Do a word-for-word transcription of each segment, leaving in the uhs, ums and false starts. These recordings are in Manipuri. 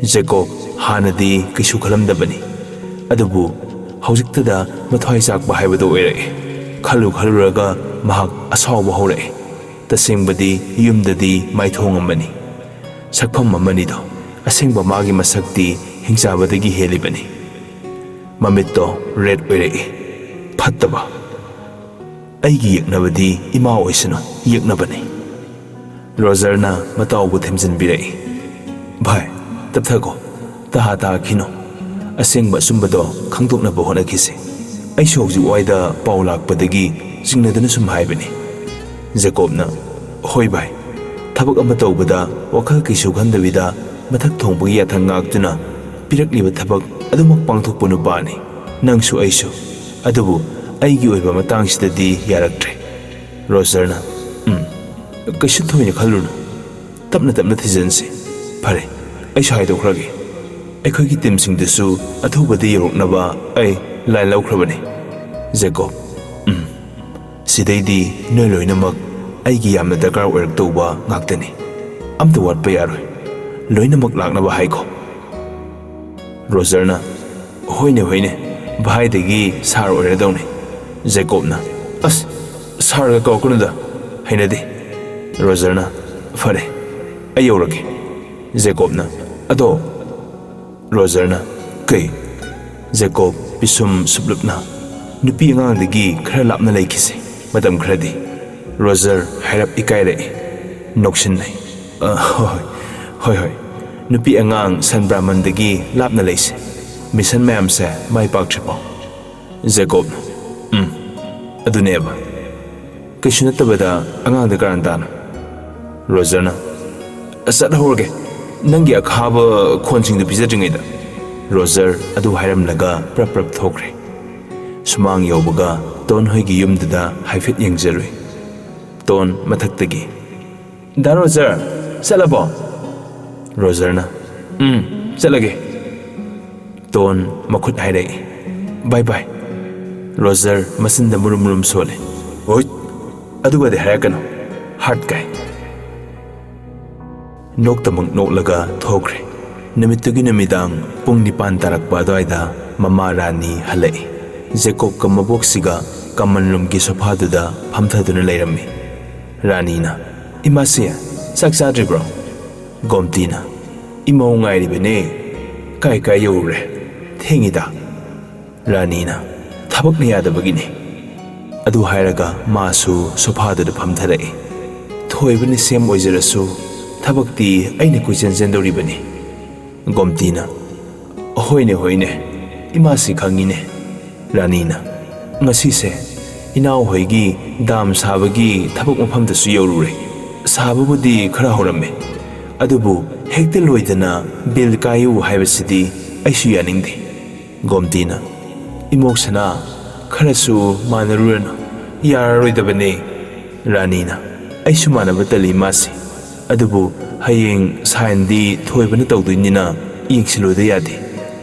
ꯖꯦꯀꯣꯕ ꯍꯥꯟꯅꯗꯤ ꯀꯩꯁꯨ ꯈꯜꯂꯝꯗꯕꯅꯤ, ꯑꯗꯨꯕꯨ ꯍꯧꯖꯤꯛꯇꯗ ꯃꯊ꯭ꯋꯥꯏ ꯆꯥꯛꯄ ꯍꯥꯏꯕꯗꯨ ꯑꯣꯏꯔꯛꯏ꯫ ꯈꯜꯂꯨ ꯈꯜꯂꯨꯔꯒ ꯃꯍꯥꯛ ꯑꯁꯥꯎꯕ ꯍꯧꯔꯛꯏ꯫ ꯇꯁꯦꯡꯕꯗꯤ ꯌꯨꯝꯗꯗꯤ ꯃꯥꯏꯊꯣꯡ ꯑꯃꯅꯤ, ꯁꯛꯐꯝ ꯑꯃꯅꯤꯗꯣ꯫ ꯑꯁꯦꯡꯕ ꯃꯥꯒꯤ ꯃꯁꯛꯇꯤ ꯍꯤꯡꯆꯥꯕꯗꯒꯤ ꯍꯦꯜꯂꯤꯕꯅꯤ꯫ ꯃꯃꯤꯠꯇꯣ ꯔꯦꯗ ꯑꯣꯏꯔꯛꯏ꯫ ꯐꯠꯇꯕ꯫ ꯑꯩꯒꯤ ꯌꯦꯛꯅꯕꯗꯤ ꯏꯃꯥ ꯑꯣꯏꯁꯅꯨ, ꯌꯦꯛꯅꯕꯅꯤ꯫ ꯔꯣꯖꯔꯅ ꯃꯇꯥꯎꯕꯨ ꯊꯦꯝꯖꯤꯟꯕꯤꯔꯛꯏ꯫ "ꯚꯥꯏ, ꯇꯞꯊꯈꯣ, ꯇꯍꯥ ꯇꯥꯈꯤꯅꯣ꯫ ꯑꯁꯦꯡꯕ ꯑꯆꯨꯝꯕꯗꯣ ꯈꯪꯗꯣꯛꯅꯕ ꯍꯣꯠꯅꯈꯤꯁꯤ꯫ ꯑꯩꯁꯨ ꯍꯧꯖꯤꯛ ꯋꯥꯏꯗ ꯄꯥꯎ ꯂꯥꯛꯄꯗꯒꯤ ꯆꯤꯡꯅꯗꯨꯅ ꯁꯨꯝ ꯍꯥꯏꯕꯅꯤ꯫" ꯖꯦꯀꯣꯕꯅ, "ꯍꯣꯏ ꯚꯥꯏ, ꯊꯕꯛ ꯑꯃ ꯇꯧꯕꯗ ꯋꯥꯈꯜ ꯀꯩꯁꯨ ꯈꯟꯗꯕꯤꯗ ꯃꯊꯛ ꯊꯣꯡꯕꯒꯤ ꯌꯥꯊꯪ ꯉꯥꯛꯇꯨꯅ ꯄꯤꯔꯛꯂꯤꯕ ꯊꯕꯛ ꯑꯗꯨꯃꯛ ꯄꯥꯡꯊꯣꯛꯄ ꯅꯨꯄꯥꯅꯤ ꯅꯪꯁꯨ ꯑꯩꯁꯨ꯫ ꯑꯗꯨꯕꯨ ꯑꯩꯒꯤ ꯑꯣꯏꯕ ꯃꯇꯥꯡꯁꯤꯗꯗꯤ ꯌꯥꯔꯛꯇ꯭ꯔꯦ꯫" ꯔꯣꯖꯔꯅ, "ꯎꯝ, ꯀꯩꯁꯨ ꯊꯣꯏꯅ ꯈꯜꯂꯨꯅꯨ꯫ ꯇꯞꯅ ꯇꯞꯅ ꯊꯤꯖꯤꯟꯁꯤ꯫ ꯐꯔꯦ, ꯑꯩꯁꯨ ꯍꯥꯏꯗꯣꯛꯈ꯭ꯔꯒꯦ꯫ ꯑꯩꯈꯣꯏꯒꯤ ꯇꯤꯝꯁꯤꯡꯗꯨꯁꯨ ꯑꯊꯨꯕꯗ ꯌꯧꯔꯛꯅꯕ ꯑꯩ ꯂꯥꯏꯟ ꯂꯧꯈ꯭ꯔꯕꯅꯤ꯫" ꯖꯦꯀꯣꯕ, "ꯎꯝ, ꯁꯤꯗꯩꯗꯤ ꯅꯣꯏ ꯂꯣꯏꯅꯃꯛ ꯑꯩꯒꯤ ꯌꯥꯝꯅ ꯗꯔꯀꯥꯔ ꯑꯣꯏꯔꯛꯇꯧꯕ ꯉꯥꯛꯇꯅꯤ꯫ ꯑꯝꯇ ꯋꯥꯠꯄ ꯌꯥꯔꯣꯏ꯫ ꯂꯣꯏꯅꯃꯛ ꯂꯥꯛꯅꯕ ꯍꯥꯏꯈꯣ꯫" ꯔꯣꯖꯔꯅ, "ꯍꯣꯏꯅꯦ, ꯍꯣꯏꯅꯦ, ꯚꯥꯏꯗꯒꯤ ꯁꯥꯔ ꯑꯣꯏꯔꯗꯧꯅꯤ꯫" ꯖꯦꯀꯣꯕꯅ, "ꯑꯁ, ꯁꯥꯔꯒ ꯀꯧꯔꯛꯀꯅꯨꯗ, ꯍꯩꯅꯗꯦ꯫" ꯔꯣꯖꯔꯅ, "ꯐꯔꯦ, ꯑꯩ ꯌꯧꯔꯒꯦ꯫" ꯖꯦꯀꯣꯕꯅ, "ꯑꯗꯣ꯫" ꯔꯣꯖꯔꯅ, "ꯀꯩ?" ꯖꯦꯀꯣꯕ ꯄꯤꯁꯨꯝ ꯁꯨꯞꯂꯨꯞꯅ, "ꯅꯨꯄꯤ ꯑꯉꯥꯡꯗꯒꯤ ꯈꯔ ꯂꯥꯞꯅ ꯂꯩꯈꯤꯁꯦ ꯃꯇꯝ ꯈꯔꯗꯤ꯫" ꯔꯣꯖꯔ ꯍꯥꯏꯔꯞ ꯏꯀꯥꯏꯔꯛꯏ, ꯅꯣꯛꯁꯤꯟꯅꯩ꯫ "ꯑ, ꯍꯣꯏ, ꯍꯣꯏ, ꯍꯣꯏ, ꯍꯣꯏ꯫ ꯅꯨꯄꯤ ꯑꯉꯥꯡ ꯁꯟ ꯕ꯭ꯔꯥꯍꯃꯟꯗꯒꯤ ꯂꯥꯞꯅ ꯂꯩꯁꯦ, ꯃꯤꯁꯟ ꯃꯌꯥꯝꯁꯦ ꯃꯥꯏ ꯄꯥꯛꯇ꯭ꯔꯤꯐꯥꯎ꯫" ꯖꯦꯀꯣꯕꯅ, "ꯎꯝ, ꯑꯗꯨꯅꯦꯕ꯫ ꯀꯩꯁꯨ ꯅꯠꯇꯕꯗ ꯑꯉꯥꯡꯗ ꯀꯔꯥꯟ ꯇꯥꯅ꯫" ꯔꯣꯖꯔꯅ, "ꯆꯠꯍꯧꯔꯒꯦ, ꯅꯪꯒꯤ ꯑꯈꯥꯕ ꯈꯣꯟꯁꯤꯡꯗꯨ ꯄꯤꯖꯗ꯭ꯔꯤꯉꯩꯗ꯫" ꯔꯣꯖꯔ ꯑꯗꯨ ꯍꯥꯏꯔꯝꯂꯒ ꯄ꯭ꯔꯞ ꯄ꯭ꯔꯞ ꯊꯣꯛꯈ꯭ꯔꯦ꯫ ꯁꯨꯃꯥꯡ ꯌꯧꯕꯒ ꯇꯣꯟ ꯍꯣꯏꯒꯤ ꯌꯨꯝꯗꯨꯗ ꯍꯥꯏꯐꯦꯠ ꯌꯦꯡꯖꯔꯨꯏ꯫ ꯇꯣꯟ ꯃꯊꯛꯇꯒꯤ, "ꯗꯥ ꯔꯣꯖꯔ, ꯆꯠꯂꯕꯣ?" ꯔꯣꯖꯔꯅ, "ꯎꯝ, ꯆꯠꯂꯒꯦ꯫" ꯇꯣꯟ ꯃꯈꯨꯠ ꯍꯥꯏꯔꯛꯏ, "ꯕꯥꯏ ꯕꯥꯏ꯫" ꯔꯣꯖꯔ ꯃꯆꯤꯟꯗ ꯃꯨꯔꯨꯝ ꯃꯨꯔꯨꯝ ꯁꯣꯜꯂꯤ, "ꯍꯣꯏ, ꯑꯗꯨꯒꯗꯤ ꯍꯥꯏꯔꯛꯀꯅꯨ, ꯍꯥꯔꯠ ꯀꯥꯏ꯫" ꯅꯣꯛꯇꯃꯛ ꯅꯣꯛꯂꯒ ꯊꯣꯛꯈ꯭ꯔꯦ꯫ ꯅꯨꯃꯤꯠꯇꯨꯒꯤ ꯅꯨꯃꯤꯗꯥꯡ ꯄꯨꯡ ꯅꯤꯄꯥꯟ ꯇꯥꯔꯛꯄ ꯑꯗꯨꯋꯥꯏꯗ ꯃꯃꯥ ꯔꯥꯅꯤ ꯍꯜꯂꯛꯏ꯫ ꯖꯦꯀꯣꯕꯀ ꯃꯕꯣꯛꯁꯤꯒ ꯀꯃꯟ ꯔꯨꯝꯒꯤ ꯁꯣꯐꯥꯗꯨꯗ ꯐꯝꯊꯗꯨꯅ ꯂꯩꯔꯝꯃꯤ꯫ ꯔꯥꯅꯤꯅ, "ꯏꯃꯥꯁꯤ, ꯆꯥꯛ ꯆꯥꯗ꯭ꯔꯤꯕ꯭ꯔꯣ?" ꯒꯣꯝꯇꯤꯅ, "ꯏꯃꯧ ꯉꯥꯏꯔꯤꯕꯅꯦ꯫ ꯀꯥꯏ ꯀꯥꯏ ꯌꯧꯔꯨꯔꯦ? ꯊꯦꯡꯉꯤꯗ꯫" ꯔꯥꯅꯤꯅ, "ꯊꯕꯛꯅ ꯌꯥꯗꯕꯒꯤꯅꯦ꯫" ꯑꯗꯨ ꯍꯥꯏꯔꯒ ꯃꯥꯁꯨ ꯁꯣꯐꯥꯗꯨꯗ ꯐꯝꯊꯔꯛꯏ꯫ "ꯊꯣꯏꯕꯅ ꯁꯦꯝ ꯑꯣꯏꯖꯔꯁꯨ ꯊꯕꯛꯇꯤ ꯑꯩꯅ ꯀꯣꯏꯆꯦꯟ ꯆꯦꯟꯗꯧꯔꯤꯕꯅꯤ꯫" ꯒꯣꯝꯇꯤꯅ, "ꯍꯣꯏꯅꯦ, ꯍꯣꯏꯅꯦ, ꯏꯃꯥꯁꯤ ꯈꯪꯉꯤꯅꯦ꯫" ꯔꯥꯅꯤꯅ, "ꯉꯁꯤꯁꯦ ꯏꯅꯥꯎꯍꯣꯏꯒꯤ ꯗꯥꯝ ꯁꯥꯕꯒꯤ ꯊꯕꯛ ꯃꯐꯝꯗꯁꯨ ꯌꯧꯔꯨꯔꯦ꯫ ꯁꯥꯕꯕꯨꯗꯤ ꯈꯔ ꯍꯧꯔꯝꯃꯦ, ꯑꯗꯨꯕꯨ ꯍꯦꯛꯇ ꯂꯣꯏꯗꯅ ꯕꯤꯜ ꯀꯥꯏꯌꯨ ꯍꯥꯏꯕꯁꯤꯗꯤ ꯑꯩꯁꯨ ꯌꯥꯅꯤꯡꯗꯦ꯫" ꯒꯣꯝꯇꯤꯅ, "ꯏꯃꯧ ꯁꯅꯥ, ꯈꯔꯁꯨ ꯃꯥꯟꯅꯔꯨꯔꯅꯨ, ꯌꯥꯔꯔꯣꯏꯗꯕꯅꯦ꯫" ꯔꯥꯅꯤꯅ, "ꯑꯩꯁꯨ ꯃꯥꯟꯅꯕ ꯇꯜꯂꯤ ꯃꯥꯁꯤ, ꯑꯗꯨꯕꯨ ꯍꯌꯦꯡ ꯁꯥꯏꯟꯗꯤ ꯊꯣꯏꯕꯅ ꯇꯧꯗꯣꯏꯅꯤꯅ ꯌꯦꯡꯁꯤꯜꯂꯨꯗ ꯌꯥꯗꯦ꯫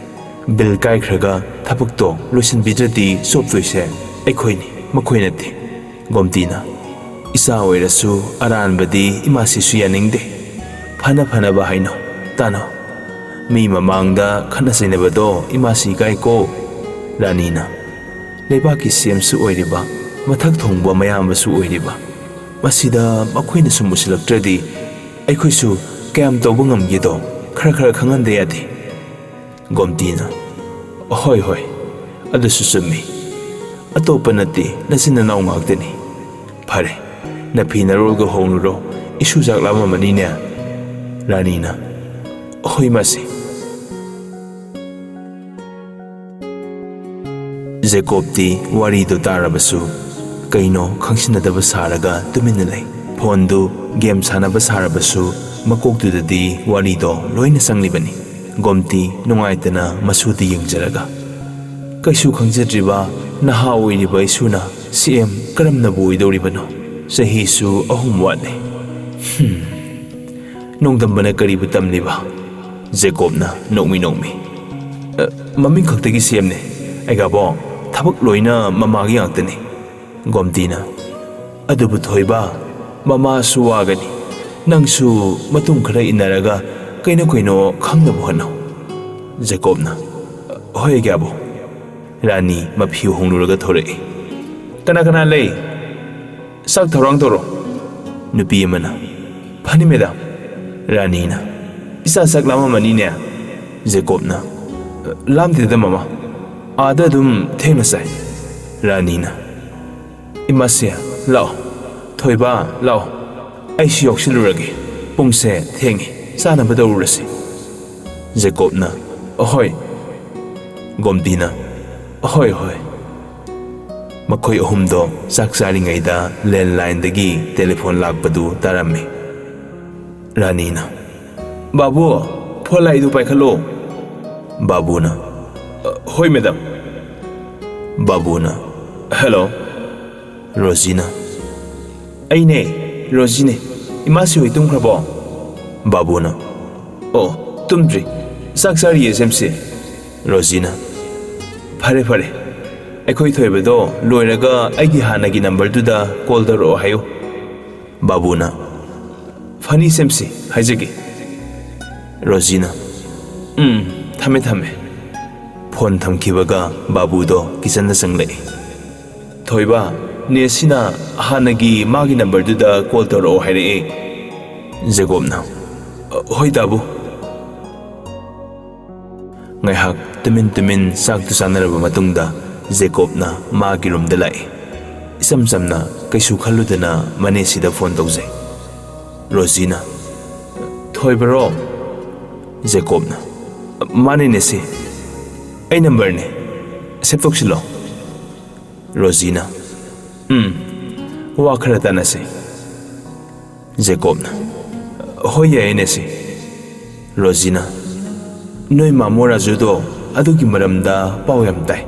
ꯕꯤꯜ ꯀꯥꯏꯈ꯭ꯔꯒ ꯊꯕꯛꯇꯣ ꯂꯣꯏꯁꯤꯟꯕꯤꯗ꯭ꯔꯗꯤ ꯆꯣꯞꯇꯣꯏꯁꯦ ꯑꯩꯈꯣꯏꯅꯤ, ꯃꯈꯣꯏ ꯅꯠꯇꯦ꯫" ꯒꯣꯝꯇꯤꯅ, "ꯏꯆꯥ ꯑꯣꯏꯔꯁꯨ ꯑꯔꯥꯟꯕꯗꯤ ꯏꯃꯥꯁꯤꯁꯨ ꯌꯥꯅꯤꯡꯗꯦ꯫ ꯐꯅ ꯐꯅꯕ ꯍꯥꯏꯅꯧ, ꯇꯥꯅꯧ꯫ ꯃꯤ ꯃꯃꯥꯡꯗ ꯈꯠꯅ ꯆꯩꯅꯕꯗꯣ ꯏꯃꯥꯁꯤ ꯏꯀꯥꯏꯀꯣ꯫" ꯔꯥꯅꯤꯅ, "ꯂꯩꯕꯥꯛꯀꯤ ꯁꯤ ꯑꯦꯝꯁꯨ ꯑꯣꯏꯔꯤꯕ, ꯃꯊꯛ ꯊꯣꯡꯕ ꯃꯌꯥꯝꯕꯁꯨ ꯑꯣꯏꯔꯤꯕ, ꯃꯁꯤꯗ ꯃꯈꯣꯏꯅ ꯁꯨꯝ ꯎꯁꯤꯜꯂꯛꯇ꯭ꯔꯗꯤ ꯑꯩꯈꯣꯏꯁꯨ ꯀꯌꯥꯝ ꯇꯧꯕ ꯉꯝꯒꯦꯗꯣ ꯈꯔ ꯈꯔ ꯈꯪꯍꯟꯗ ꯌꯥꯗꯦ꯫" ꯒꯣꯝꯇꯤꯅ, "ꯍꯣꯏ, ꯍꯣꯏ, ꯑꯗꯨꯁꯨ ꯆꯨꯝꯃꯤ꯫ ꯑꯇꯣꯞꯄ ꯅꯠꯇꯦ, ꯅꯆꯤꯟ ꯅꯅꯥꯎ ꯉꯥꯛꯇꯅꯤ꯫ ꯐꯔꯦ, ꯅꯐꯤ ꯅꯔꯣꯜꯒ ꯍꯣꯡꯂꯨꯔꯣ, ꯏꯁꯨ ꯆꯥꯛ ꯂꯥꯝꯃꯝꯃꯅꯤꯅꯦ꯫" ꯔꯥꯅꯤꯅ, "ꯍꯣꯏ, ꯃꯥꯁꯤ꯫" ꯖꯦꯀꯣꯕꯇꯤ ꯋꯥꯔꯤꯗꯨ ꯇꯥꯔꯕꯁꯨ ꯀꯩꯅꯣ ꯈꯪꯁꯤꯟꯅꯗꯕ ꯁꯥꯔꯒ ꯇꯨꯃꯤꯟꯅ ꯂꯩ꯫ ꯐꯣꯟꯗꯨ ꯒꯦꯝ ꯁꯥꯟꯅꯕ ꯁꯥꯔꯕꯁꯨ ꯃꯀꯣꯛꯇꯨꯗꯗꯤ ꯋꯥꯔꯤꯗꯣ ꯂꯣꯏꯅ ꯆꯪꯂꯤꯕꯅꯤ꯫ ꯒꯣꯝꯇꯤ ꯅꯨꯡꯉꯥꯏꯇꯅ ꯃꯁꯨꯗ ꯌꯦꯡꯖꯔꯒ, "ꯀꯩꯁꯨ ꯈꯪꯖꯗ꯭ꯔꯤꯕ ꯅꯍꯥ ꯑꯣꯏꯔꯤꯕ ꯏꯁꯨꯅ ꯁꯤ ꯑꯦꯝ ꯀꯔꯝꯅꯕꯨ ꯑꯣꯏꯗꯧꯔꯤꯕꯅꯣ? ꯆꯍꯤꯁꯨ ꯑꯍꯨꯝ ꯋꯥꯠꯂꯤ꯫" "ꯍꯨꯝ, ꯅꯣꯡꯗꯝꯕꯅ ꯀꯔꯤꯕꯨ ꯇꯝꯂꯤꯕ?" ꯖꯦꯀꯣꯕꯅ ꯅꯣꯛꯃꯤ ꯅꯣꯛꯃꯤ, "ꯑ, ꯃꯃꯤꯡ ꯈꯛꯇꯒꯤ ꯁꯤ ꯑꯦꯝꯅꯦ, ꯑꯩꯒꯥꯕꯣ, ꯊꯕꯛ ꯂꯣꯏꯅ ꯃꯃꯥꯒꯤ ꯉꯥꯛꯇꯅꯤ꯫" ꯒꯣꯝꯇꯤꯅ, "ꯑꯗꯨꯕꯨ ꯊꯣꯏꯕ, ꯃꯃꯥꯁꯨ ꯋꯥꯒꯅꯤ꯫ ꯅꯪꯁꯨ ꯃꯇꯨꯡ ꯈꯔ ꯏꯟꯅꯔꯒ "ꯀꯩꯅꯣ ꯀꯩꯅꯣ ꯈꯪꯅꯕ ꯍꯣꯠꯅꯧ꯫" ꯖꯦꯀꯣꯕꯅ, "ꯍꯣꯏ ꯑꯒ꯭ꯌꯥꯕꯣ꯫" ꯔꯥꯅꯤ ꯃꯐꯤ ꯍꯣꯡꯂꯨꯔꯒ ꯊꯣꯔꯛꯏ꯫ "ꯀꯅꯥ ꯀꯅꯥ ꯂꯩ? ꯆꯥꯛ ꯊꯧꯔꯥꯡ ꯇꯧꯔꯣ꯫" ꯅꯨꯄꯤ ꯑꯃꯅ, "ꯐꯅꯤ ꯃꯦꯗꯥꯝ꯫" ꯔꯥꯅꯤꯅ, "ꯏꯆꯥ ꯆꯥꯛ ꯂꯥꯝꯃꯝꯃꯅꯤꯅꯦ꯫" ꯖꯦꯀꯣꯕꯅ, "ꯂꯥꯝꯗꯦꯗ ꯃꯃꯥ, ꯑꯥꯗ ꯑꯗꯨꯝ ꯊꯦꯡꯅ ꯆꯥꯏ꯫" ꯔꯥꯅꯤꯅ, "ꯏꯃꯥꯁꯦ, ꯂꯥꯛꯑꯣ꯫ ꯊꯣꯏꯕ, ꯂꯥꯛꯑꯣ꯫ ꯑꯩꯁꯨ ꯌꯥꯎꯁꯤꯜꯂꯨꯔꯒꯦ꯫ ꯄꯨꯡꯁꯦ ꯊꯦꯡꯉꯦ꯫ ꯆꯥꯅꯕ ꯇꯧꯔꯨꯔꯁꯤ꯫" ꯖꯦꯀꯣꯕꯅ, "ꯑꯍꯣꯏ꯫" ꯒꯣꯝꯇꯤꯅ, "ꯑꯍꯣꯏ, ꯍꯣꯏ꯫" ꯃꯈꯣꯏ ꯑꯍꯨꯝꯗꯣ ꯆꯥꯛ ꯆꯥꯔꯤꯉꯩꯗ ꯂꯦꯟꯂꯥꯏꯟꯗꯒꯤ ꯇꯦꯂꯤꯐꯣꯟ ꯂꯥꯛꯄꯗꯨ ꯇꯥꯔꯝꯃꯤ꯫ ꯔꯥꯅꯤꯅ, "ꯕꯥꯕꯨ, ꯐꯣꯟ ꯂꯥꯛꯏꯗꯨ ꯄꯥꯏꯈꯠꯂꯣ꯫" ꯕꯥꯕꯨꯅ, "ꯍꯣꯏ ꯃꯦꯗꯥꯝ꯫" ꯕꯥꯕꯨꯅ, "ꯍꯦꯜꯂꯣ꯫" ꯔꯣꯖꯤꯅ, "ꯑꯩꯅꯦ, ꯔꯣꯖꯤꯅꯦ꯫ ꯏꯃꯥꯁꯤ ꯍꯣꯏ ꯇꯨꯝꯈ꯭ꯔꯕꯣ?" ꯕꯥꯕꯨꯅ, "ꯑꯣ, ꯇꯨꯝꯗ꯭ꯔꯤ꯫ ꯆꯥꯛ ꯆꯥꯔꯤꯌꯦ ꯁꯦꯝꯁꯦ꯫" ꯔꯣꯖꯤꯅ, "ꯐꯔꯦ, ꯐꯔꯦ꯫ ꯑꯩꯈꯣꯏ ꯊꯣꯏꯕꯗꯣ ꯂꯣꯏꯔꯒ ꯑꯩꯒꯤ ꯍꯥꯟꯅꯒꯤ ꯅꯝꯕꯔꯗꯨꯗ ꯀꯣꯜ ꯇꯧꯔꯛꯑꯣ ꯍꯥꯏꯌꯨ꯫" ꯕꯥꯕꯨꯅ, "ꯐꯅꯤ ꯁꯦꯝꯁꯤ, ꯍꯥꯏꯖꯒꯦ꯫" ꯔꯣꯖꯤꯅ, "ꯎꯝ, ꯊꯝꯃꯦ, ꯊꯝꯃꯦ꯫" ꯐꯣꯟ ꯊꯝꯈꯤꯕꯒ ꯕꯥꯕꯨꯗꯣ ꯀꯤꯆꯟꯗ ꯆꯪꯂꯛꯏ꯫ "ꯊꯣꯏꯕ, ꯅꯦꯁꯤꯅ ꯍꯥꯟꯅꯒꯤ ꯃꯥꯒꯤ ꯅꯝꯕꯔꯗꯨꯗ ꯀꯣꯜ ꯇꯧꯔꯛꯑꯣ ꯍꯥꯏꯔꯛꯑꯦ꯫" ꯖꯦꯀꯣꯕꯅ, "ꯍꯣꯏ ꯇꯥꯕꯨ꯫" ꯉꯥꯏꯍꯥꯛ ꯇꯨꯃꯤꯟ ꯇꯨꯃꯤꯟ ꯆꯥꯛꯇꯨ ꯆꯥꯅꯔꯕ ꯃꯇꯨꯡꯗ ꯖꯦꯀꯣꯕꯅ ꯃꯥꯒꯤ ꯔꯨꯝꯗ ꯂꯥꯛꯏ꯫ ꯏꯆꯝ ꯆꯝꯅ, ꯀꯩꯁꯨ ꯈꯜꯂꯨꯗꯅ ꯃꯅꯦꯁꯤꯗ ꯐꯣꯟ ꯇꯧꯖꯩ꯫ ꯔꯣꯖꯤꯅ, "ꯊꯣꯏꯕꯔꯣ?" ꯖꯦꯀꯣꯕꯅ, "ꯃꯥꯅꯦ ꯅꯦꯁꯤ꯫ ꯑꯩ ꯅꯝꯕꯔꯅꯦ꯫ ꯁꯦꯞ ꯇꯧꯁꯤꯜꯂꯣ꯫" ꯔꯣꯖꯤꯅ, "ꯎꯝ, ꯋꯥ ꯈꯔ ꯇꯥꯟꯅꯁꯤ꯫" ꯖꯦꯀꯣꯕꯅ, "ꯍꯣꯏ, ꯌꯥꯏꯌꯦ ꯅꯦꯁꯤ꯫" ꯔꯣꯖꯤꯅ, "ꯅꯣꯏ ꯃꯥꯃꯣ ꯔꯥꯖꯨꯗꯣ ꯑꯗꯨꯒꯤ ꯃꯔꯝꯗ ꯄꯥꯎ ꯌꯥꯝ ꯇꯥꯏ꯫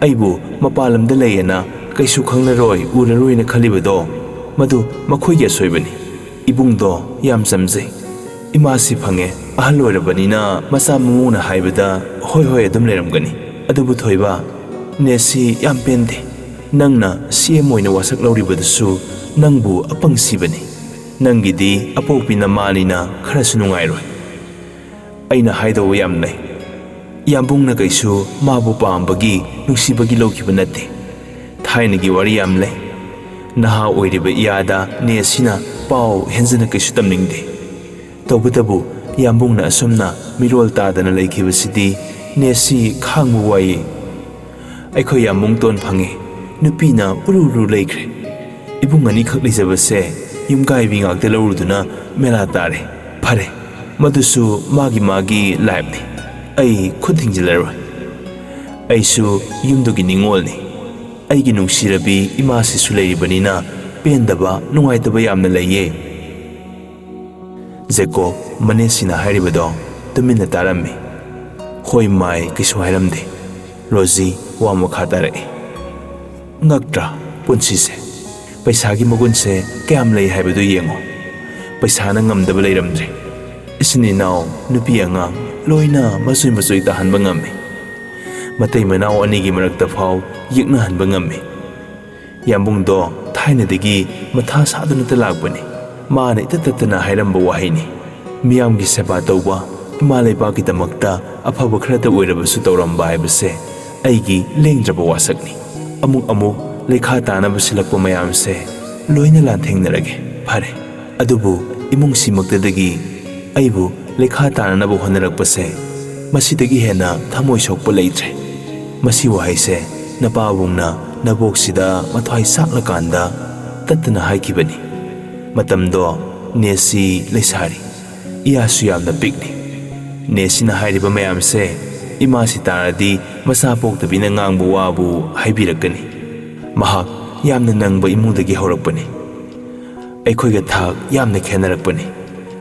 ꯑꯩꯕꯨ ꯃꯄꯥꯟ ꯂꯝꯗ ꯂꯩꯌꯦꯅ ꯀꯩꯁꯨ ꯈꯪꯂꯔꯣꯏ, ꯎꯔꯔꯣꯏꯅ ꯈꯜꯂꯤꯕꯗꯣ, ꯃꯗꯨ ꯃꯈꯣꯏꯒꯤ ꯑꯁꯣꯏꯕꯅꯤ꯫ ꯏꯕꯨꯡꯗꯣ ꯌꯥꯝ ꯆꯝꯖꯩ꯫ ꯏꯃꯥꯁꯤ ꯐꯪꯉꯦ, ꯑꯍꯜ ꯑꯣꯏꯔꯕꯅꯤꯅ ꯃꯆꯥ ꯃꯃꯧꯅ ꯍꯥꯏꯕꯗ ꯍꯣꯏ ꯍꯣꯏ ꯑꯗꯨꯝ ꯂꯩꯔꯝꯒꯅꯤ꯫ ꯑꯗꯨꯕꯨ ꯊꯣꯏꯕ, ꯅꯦꯁꯤ ꯌꯥꯝ ꯄꯦꯟꯗꯦ꯫ ꯅꯪꯅ ꯁꯤ ꯑꯦꯝ ꯑꯣꯏꯅ ꯋꯥꯁꯛ ꯂꯧꯔꯤꯕꯗꯨꯁꯨ ꯅꯪꯕꯨ ꯑꯄꯪ ꯁꯤꯕꯅꯤ꯫ ꯅꯪꯒꯤꯗꯤ ꯑꯄꯣꯛꯄꯤ ꯅꯃꯥꯅꯤꯅ ꯈꯔꯁꯨ ꯅꯨꯡꯉꯥꯏꯔꯣꯏ꯫" ꯑꯩꯅ ꯍꯥꯏꯗꯧꯕ ꯌꯥꯝ ꯂꯩ꯫ ꯏꯌꯥꯝꯕꯨꯡꯅ ꯀꯩꯁꯨ ꯃꯥꯕꯨ ꯄꯥꯝꯕꯒꯤ, ꯅꯨꯡꯁꯤꯕꯒꯤ ꯂꯧꯈꯤꯕ ꯅꯠꯇꯦ꯫ ꯊꯥꯏꯅꯒꯤ ꯋꯥꯔꯤ ꯌꯥꯝ ꯂꯩ꯫ ꯅꯍꯥ ꯑꯣꯏꯔꯤꯕ ꯏꯌꯥꯗ ꯅꯦꯁꯤꯅ ꯄꯥꯎ ꯍꯦꯟꯖꯅ ꯀꯩꯁꯨ ꯇꯝꯅꯤꯡꯗꯦ꯫ ꯇꯧꯕꯇꯕꯨ ꯏꯌꯥꯝꯕꯨꯡꯅ ꯑꯁꯨꯝꯅ ꯃꯤꯔꯣꯜ ꯇꯥꯗꯅ ꯂꯩꯈꯤꯕꯁꯤꯗꯤ ꯅꯦꯁꯤ ꯈꯥꯡꯕ ꯋꯥꯏꯌꯦ꯫ ꯑꯩꯈꯣꯏ ꯏꯌꯥꯝꯕꯨꯡ ꯇꯣꯟ ꯐꯪꯉꯦ꯫ ꯅꯨꯄꯤꯅ ꯎꯔꯨ ꯎꯔꯨ ꯂꯩꯈ꯭ꯔꯦ꯫ ꯏꯕꯨꯡ ꯑꯅꯤꯈꯛ ꯂꯩꯖꯕꯁꯦ ꯌꯨꯝꯀꯥꯏꯕꯤ ꯉꯥꯛꯇ ꯂꯧꯔꯨꯗꯨꯅ ꯃꯦꯂꯥ ꯇꯥꯔꯦ꯫ ꯐꯔꯦ, ꯃꯗꯨꯁꯨ ꯃꯥꯒꯤ ꯃꯥꯒꯤ ꯂꯥꯏꯐꯅꯤ꯫ ꯑꯩ ꯈꯨꯠ ꯊꯤꯡꯖꯤꯜꯂꯔꯣꯏ꯫ ꯑꯩꯁꯨ ꯌꯨꯝꯗꯨꯒꯤ ꯅꯤꯉꯣꯜꯅꯤ꯫ ꯑꯩꯒꯤ ꯅꯨꯡꯁꯤꯔꯕꯤ ꯏꯃꯥꯁꯤꯁꯨ ꯂꯩꯔꯤꯕꯅꯤꯅ ꯄꯦꯟꯗꯕ, ꯅꯨꯡꯉꯥꯏꯇꯕ ꯌꯥꯝꯅ ꯂꯩꯌꯦ꯫ ꯖꯦꯀꯣꯕ ꯃꯅꯦꯁꯤꯅ ꯍꯥꯏꯔꯤꯕꯗꯣ ꯇꯨꯃꯤꯟꯅ ꯇꯥꯔꯝꯃꯤ꯫ ꯍꯣꯏ ꯃꯥꯏ ꯀꯩꯁꯨ ꯍꯥꯏꯔꯝꯗꯦ꯫ ꯔꯣꯖꯤ ꯋꯥ ꯃꯈꯥ ꯇꯥꯔꯛꯏ꯫ ꯉꯛꯇ꯭ꯔꯥ ꯄꯨꯟꯁꯤꯁꯦ? ꯄꯩꯁꯥꯒꯤ ꯃꯒꯨꯟꯁꯦ ꯀꯌꯥꯝ ꯂꯩ ꯍꯥꯏꯕꯗꯨ ꯌꯦꯡꯉꯣ꯫ ꯄꯩꯁꯥꯅ ꯉꯝꯗꯕ ꯂꯩꯔꯝꯗ꯭ꯔꯦ꯫ ꯏꯆꯤꯟ ꯏꯅꯥꯎ, ꯅꯨꯄꯤ ꯑꯉꯥꯡ ꯂꯣꯏꯅ ꯃꯆꯣꯏ ꯃꯆꯣꯏ ꯇꯥꯍꯟꯕ ꯉꯝꯃꯤ꯫ ꯃꯇꯩ ꯃꯅꯥꯎ ꯑꯅꯤꯒꯤ ꯃꯔꯛꯇ ꯐꯥꯎ ꯌꯦꯛꯅꯍꯟꯕ ꯉꯝꯃꯤ꯫ ꯌꯥꯝꯕꯨꯡꯗꯣ ꯊꯥꯏꯅꯗꯒꯤ ꯃꯊꯥ ꯁꯥꯗꯨꯅꯇ ꯂꯥꯛꯄꯅꯤ꯫ ꯃꯥꯅ ꯏꯇꯠ ꯇꯠꯇꯅ ꯍꯥꯏꯔꯝꯕ ꯋꯥꯍꯩꯅꯤ꯫ ꯃꯤꯌꯥꯝꯒꯤ ꯁꯦꯕꯥ ꯇꯧꯕ, ꯏꯃꯥ ꯂꯩꯕꯥꯛꯀꯤꯗꯃꯛꯇ ꯑꯐꯕ ꯈꯔꯇ ꯑꯣꯏꯔꯕꯁꯨ ꯇꯧꯔꯝꯕ ꯍꯥꯏꯕꯁꯦ ꯑꯩꯒꯤ ꯂꯦꯡꯗ꯭ꯔꯕ ꯋꯥꯁꯛꯅꯤ꯫ ꯑꯃꯨꯛ ꯑꯃꯨꯛ ꯂꯩꯈꯥ ꯇꯥꯅꯕ ꯁꯤꯜꯂꯛꯄ ꯃꯌꯥꯝꯁꯦ ꯂꯣꯏꯅ ꯂꯥꯟꯊꯦꯡꯅꯔꯒꯦ꯫ ꯐꯔꯦ, ꯑꯗꯨꯕꯨ ꯏꯃꯨꯡꯁꯤꯃꯛꯇꯗꯒꯤ ꯑꯩꯕꯨ ꯂꯩꯈꯥ ꯇꯥꯅꯅꯕ ꯍꯣꯠꯅꯔꯛꯄꯁꯦ ꯃꯁꯤꯗꯒꯤ ꯍꯦꯟꯅ ꯊꯃꯣꯏ ꯁꯣꯛꯄ ꯂꯩꯇ꯭ꯔꯦ꯫ ꯃꯁꯤ ꯋꯥꯍꯩꯁꯦ ꯅꯄꯥꯕꯨꯡꯅ ꯅꯕꯣꯛꯁꯤꯗ ꯃꯊ꯭ꯋꯥꯏ ꯆꯥꯛꯂꯀꯥꯟꯗ ꯇꯠꯇꯅ ꯍꯥꯏꯈꯤꯕꯅꯤ꯫ ꯃꯇꯝꯗꯣ ꯅꯦꯁꯤ ꯂꯩꯁꯥꯔꯤ, ꯏꯌꯥꯁꯨ ꯌꯥꯝꯅ ꯄꯤꯛꯂꯤ꯫ ꯅꯦꯁꯤꯅ ꯍꯥꯏꯔꯤꯕ ꯃꯌꯥꯝꯁꯦ ꯏꯃꯥꯁꯤ ꯇꯥꯔꯗꯤ ꯃꯆꯥ ꯄꯣꯛꯇꯕꯤꯅ ꯉꯥꯡꯕ ꯋꯥꯕꯨ ꯍꯥꯏꯕꯤꯔꯛꯀꯅꯤ꯫ ꯃꯍꯥꯛ ꯌꯥꯝꯅ ꯅꯪꯕ ꯏꯃꯨꯡꯗꯒꯤ ꯍꯧꯔꯛꯄꯅꯤ꯫ ꯑꯩꯈꯣꯏꯒ ꯊꯥꯛ ꯌꯥꯝꯅ ꯈꯦꯠꯅꯔꯛꯄꯅꯤ꯫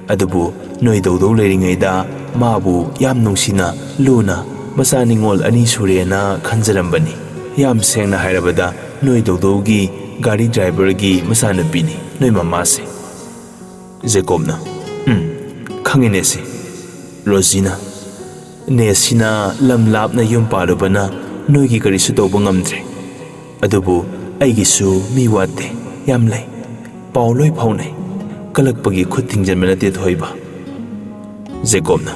ꯑꯗꯨꯕꯨ ꯅꯣꯏ ꯗꯧꯗꯧ ꯂꯩꯔꯤꯉꯩꯗ ꯃꯥꯕꯨ ꯌꯥꯝ ꯅꯨꯡꯁꯤꯅ, ꯂꯨꯅ ꯃꯆꯥ ꯅꯤꯉꯣꯜ ꯑꯅꯤ ꯁꯨꯔꯦꯅ ꯈꯟꯖꯔꯝꯕꯅꯤ꯫ ꯌꯥꯝ ꯁꯦꯡꯅ ꯍꯥꯏꯔꯕꯗ ꯅꯣꯏ ꯗꯧꯗꯧꯒꯤ ꯒꯥꯔꯤ ꯗ꯭ꯔꯥꯏꯚꯔꯒꯤ ꯃꯆꯥꯅꯨꯄꯤꯅꯤ ꯅꯣꯏ ꯃꯃꯥꯁꯦ꯫ ꯖꯦꯀꯣꯕꯅ, "ꯎꯝ, ꯈꯪꯉꯤꯅꯦ ꯁꯤ꯫" ꯔꯣꯖꯤꯅ, "ꯅꯦꯁꯤꯅ ꯂꯝ ꯂꯥꯞꯅ ꯌꯨꯝ ꯄꯥꯜꯂꯨꯕꯅ ꯅꯣꯏꯒꯤ ꯀꯔꯤꯁꯨ ꯇꯧꯕ ꯉꯝꯗ꯭ꯔꯦ꯫ ꯑꯗꯨꯕꯨ ꯑꯩꯒꯤꯁꯨ ꯃꯤ ꯋꯥꯠꯇꯦ, ꯌꯥꯝ ꯂꯩ꯫ ꯄꯥꯎ ꯂꯣꯏ ꯐꯥꯎꯅꯩ꯫ ꯀꯂꯛꯄꯒꯤ ꯈꯨꯠ ꯊꯤꯡꯖꯤꯟꯕ ꯅꯠꯇꯦ ꯊꯣꯏꯕ꯫" ꯖꯦꯀꯣꯕꯅ,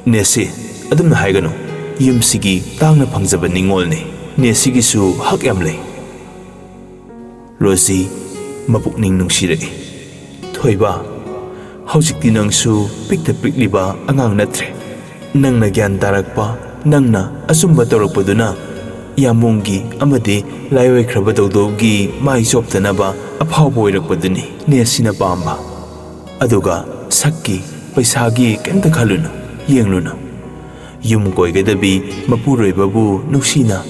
ꯅꯦꯁꯤ, ꯑꯗꯨꯝꯅ ꯍꯥꯏꯒꯅꯨ꯫ ꯌꯨꯝꯁꯤꯒꯤ ꯇꯥꯡꯅ ꯐꯪꯖꯕ ꯅꯤꯡꯉꯣꯜꯅꯤ꯫ ꯅꯦꯁꯤꯒꯤꯁꯨ ꯍꯛ ꯌꯥꯝ ꯂꯩ꯫ ꯔꯣꯖꯤ ꯃꯄꯨꯛꯅꯤꯡ ꯅꯨꯡꯁꯤꯔꯛꯏ꯫ "ꯊꯣꯏꯕ, ꯍꯧꯖꯤꯛꯇꯤ ꯅꯪꯁꯨ ꯄꯤꯛꯇ ꯄꯤꯛꯂꯤꯕ ꯑꯉꯥꯡ ꯅꯠꯇ꯭ꯔꯦ꯫ ꯅꯪꯅ ꯒ꯭ꯌꯥꯟ ꯇꯥꯔꯛꯄ, ꯅꯪꯅ ꯑꯆꯨꯝꯕ ꯇꯧꯔꯛꯄꯗꯨꯅ ꯌꯥꯝꯕꯨꯡꯒꯤ ꯑꯃꯗꯤ ꯂꯥꯏꯑꯣꯏꯈ꯭ꯔꯕ ꯗꯧꯗꯧꯒꯤ ꯃꯥꯏ ꯆꯣꯞꯇꯅꯕ ꯑꯐꯥꯎꯕ ꯑꯣꯏꯔꯛꯄꯗꯨꯅꯤ ꯅꯦꯁꯤꯅ ꯄꯥꯝꯕ꯫ ꯑꯗꯨꯒ ꯁꯛꯀꯤ, ꯄꯩꯁꯥꯒꯤ ꯀꯩꯝꯇ ꯈꯜꯂꯨꯅꯨ, ꯌꯦꯡꯂꯨꯅꯨ꯫ ꯌꯨꯝ ꯀꯣꯏꯒꯗꯕꯤ ꯃꯄꯨꯔꯣꯏꯕꯕꯨ ꯅꯨꯡꯁꯤꯅ,